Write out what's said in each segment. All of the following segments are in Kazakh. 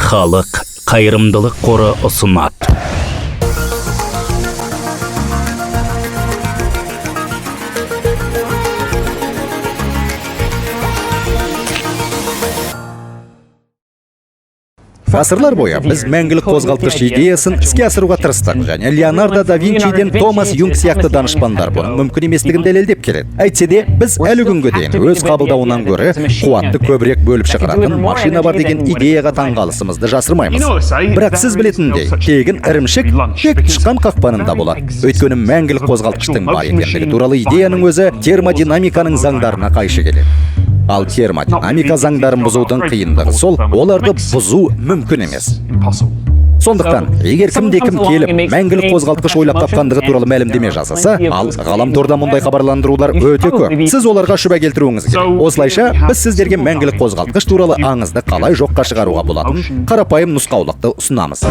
Халық қайырымдылық қоры ұсынады. Ғасырлар бойы біз мәңгілік қозғалтқыш идеясын іске асыруға тырыстық және Леонардо да Винчиден Томас Юнг сияқты данышпандар бұның мүмкін еместігін дәлелдеп келеді. Әйтсе де, біз әлі күнге дейін өз қабылдауынан гөрі қуатты көбірек бөліп шығаратын машина бар деген идеяға таңғалысымызды жасырмаймыз. Бірақ сіз білетіндей, тегін ірімшік тек тышқан қақпанында болады. Өйткені мәңгілік қозғалтқыштың бар екендігі туралы идеяның өзі термодинамиканың заңдарына қайшы келеді. Ал термодинамика заңдарын бұзудың қиындығы сол, оларды бұзу мүмкін емес. Сондықтан, егер кімде-кім келіп, мәңгілік қозғалтқыш ойлап тапқандығы туралы мәлімдеме жасаса, ал ғаламторда мұндай хабарландырулар өте көп. Сіз оларға шүбә келтіруіңіз керек. Осылайша, біз сіздерге мәңгілік қозғалтқыш туралы аңызды қалай жоққа шығаруға болатын қарапайым нұсқаулықты ұсынамыз.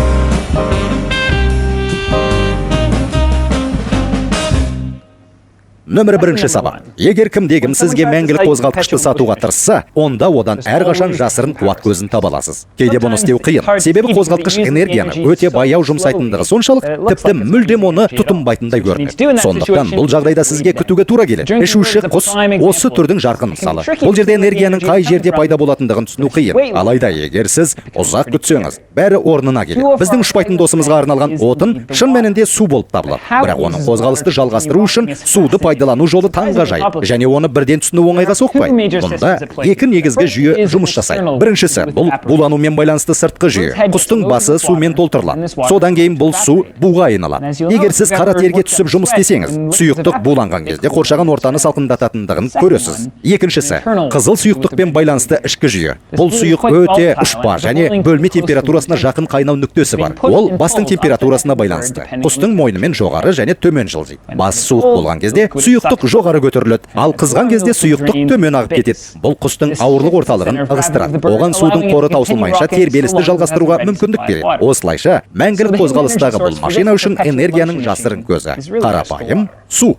Нөмірі бірінші сабақ. Егер кімде-кім сізге мәңгілік қозғалтқышты сатуға тырысса, онда одан әрқашан жасырын қуат көзін таба аласыз. Кейде бұны істеу қиын. Себебі қозғалтқыш энергияны өте баяу жұмсайтындығы соншалық, тіпті мүлдем оны тұтынбайтындай көрінеді. Сондықтан бұл жағдайда сізге күтуге тура келеді. Ішуші құс осы түрдің жарқын мысалы. Бұл жерде энергияның қай жерде пайда болатындығын түсіну қиын. Алайда егер сіз ұзақ күтсеңіз, бәрі орнына келеді. Біздің ұшпайтын досымызға арналған отын шын мәнінде су болып табылады. Бірақ оның қозғалысты жалғастыру үшін суды пайдалану жолы таңғажайып және оны бірден түсіну оңайға соқпайды. Мұнда екі негізгі жүйе жұмыс жасайды. Біріншісі, бұл буланумен байланысты сыртқы жүйе. Құстың басы сумен толтырылады. Содан кейін бұл су буға айналады. Егер сіз қара терге түсіп жұмыс істесеңіз, сұйықтық буланған кезде қоршаған ортаны салқындататындығын көресіз. Екіншісі, қызыл сұйықтықпен байланысты ішкі жүйе. Бұл сұйық өте ұшпа және бөлме температурасына жақын қайнау нүктесі бар. Ол бастың температурасына байланысты. Құстың мойнымен жоғары және төмен жылжиды. Бас суық болған кезде сұйықтық жоғары көтеріледі, ал қызған кезде сұйықтық төмен ағып кетеді. Бұл құстың ауырлық орталығын ығыстырады. Оған судың қоры таусылмайынша тербелісті жалғастыруға мүмкіндік береді. Осылайша, мәңгілік қозғалыстағы бұл машина үшін энергияның жасырын көзі қарапайым су.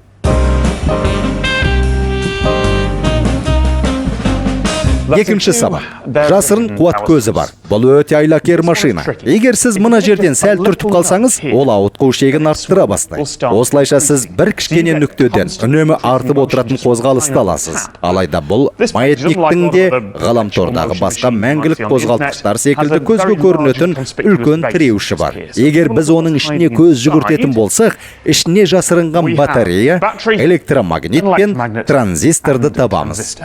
Екінші сабақ. Жасырын қуат көзі бар. Бұл өте айлакер машина. Егер сіз мына жерден сәл түртіп қалсаңыз, ол ауытқу шегін арттыра бастайды. Осылайша сіз бір кішкене нүктеден үнемі артып отыратын қозғалысты аласыз. Алайда бұл маятниктің де ғаламтордағы басқа мәңгілік қозғалтқыштар секілді көзге көрінетін үлкен тіреуіші бар. Егер біз оның ішіне көз жүгіртетін болсақ, ішіне жасырынған батарея, электромагнит пен транзисторды табамыз.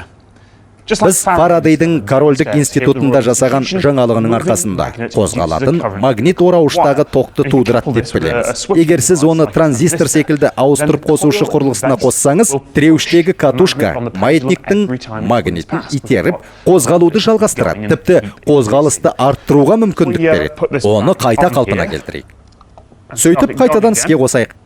Біз Фарадейдің Корольдік институтында жасаған жаңалығының арқасында қозғалатын магнит орауыштағы тоқты тудырады деп білеміз. Егер сіз оны транзистор секілді ауыстырып қосушы құрылғысына қоссаңыз, тіреуіштегі катушка маятниктің магнитін итеріп, қозғалуды жалғастырады. Тіпті қозғалысты арттыруға мүмкіндік береді. Оны қайта қалпына келтірейік. Сөйтіп қайтадан іске қосайық.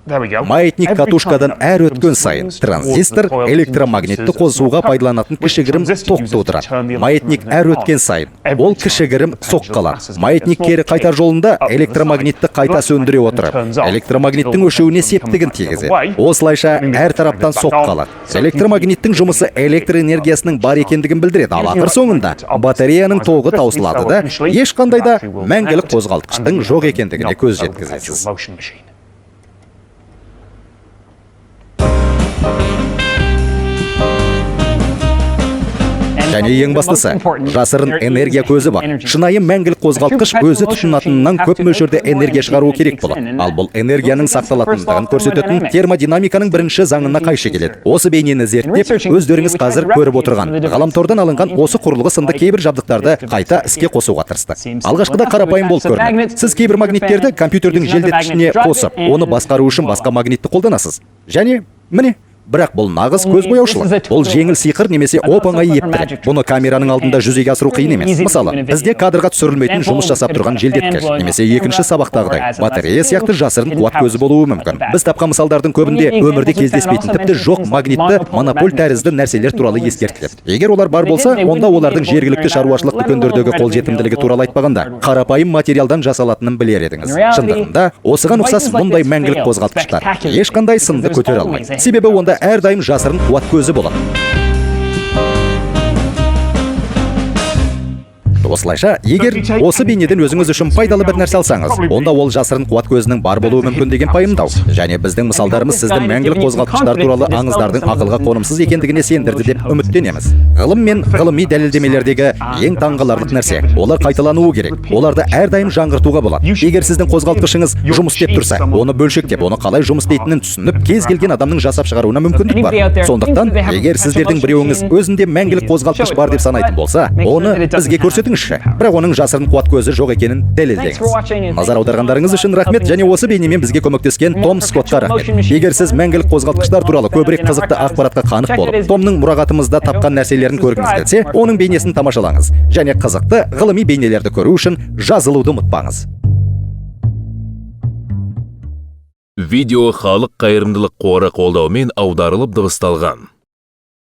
Маятник катушкадан әр өткен сайын транзистор электромагнитті қосуға пайдаланатын кішігірім тоқ тудырады. Маятник әр өткен сайын ол кішігірім соққы алады. Маятник кері қайтар жолында электромагнитті қайта сөндіре отырып, электромагниттің өшуіне септігін тигізеді. Осылайша әр тараптан соққы алады. Электромагниттің жұмысы электр энергиясының бар екендігін білдіреді. Ал ақыр соңында батареяның тоғы таусылады да, ешқандай да мәңгілік қозғалтқыштың жоқ екендігіне көз жеткізесіз. Және ең бастысы, жасырын энергия көзі бар. Шынайы мәңгілік қозғалтқыш өзі тұтынатынынан көп мөлшерде энергия шығаруы керек болады. Ал бұл энергияның сақталатындығын көрсететін термодинамиканың бірінші заңына қайшы келеді. Осы бейнені зерттеп, өздеріңіз қазір көріп отырған ғаламтордан алынған осы құрылғы сынды кейбір жабдықтарды қайта іске қосуға тырысты. Алғашқыда қарапайым болып көрінеді. Сіз кейбір магниттерді компьютердің желдеткішіне қосып, оны басқару үшін басқа магнитті қолданасыз. Және міне, бірақ бұл нағыз көзбояушылық. Бұл жеңіл сиқыр немесе оп-оңай ептілік. Бұны камераның алдында жүзеге асыру қиын емес. Мысалы, бізде кадрға түсірілмейтін жұмыс жасап тұрған желдеткіш немесе екінші сабақтағыдай батарея сияқты жасырын қуат көзі болуы мүмкін. Біз тапқан мысалдардың көбінде өмірде кездеспейтін тіпті жоқ магнитті монополь тәрізді нәрселер туралы ескертіледі. Егер олар бар болса, онда олардың жергілікті шаруашылық дүкендердегі қолжетімділігі туралы айтпағанда, қарапайым материалдан жасалатынын білер едіңіз. Шындығында, осыған ұқсас мұндай мәңгілік қозғалтқыштар ешқандай сынды көтере алмайды. Себебі онда әрдайым жасырын қуат көзі болады. Осылайша, егер осы бейнеден өзіңіз үшін пайдалы бір нәрсе алсаңыз, онда ол жасырын қуат көзінің бар болуы мүмкін деген пайымдау. Және біздің мысалдарымыз сізді мәңгілік қозғалтқыштар туралы аңыздардың ақылға қонымсыз екендігіне сендірді деп үміттенеміз. Ғылым мен ғылыми дәлелдемелердегі ең таңғаларлық нәрсе: олар қайталануы керек, оларды әрдайым жаңғыртуға болады. Егер сіздің қозғалтқышыңыз жұмыс істеп тұрса, оны бөлшектеп, оны қалай жұмыс істейтінін түсініп, кез келген адамның жасап шығаруына мүмкіндік бар. Сондықтан егер сіздердің біреуіңіз өзінде мәңгілік қозғалтқыш бар деп санайтын болса, оны бізге көрсетіңізші, бірақ оның жасырын қуат көзі жоқ екенін дәлелдеңіз. Назар аударғандарыңыз үшін рахмет және осы бейнемен бізге көмектескен Том Скоттқа рахмет. Егер сіз мәңгілік қозғалтқыштар туралы көбірек қызықты ақпаратқа қанық болып, Томның мұрағатымызда тапқан нәрселерін көргіңіз келсе, оның бейнесін тамашалаңыз және қызықты ғылыми бейнелерді көру үшін жазылуды ұмытпаңыз. Видео Халық қайырымдылық қоры қолдауымен аударылып дыбысталған.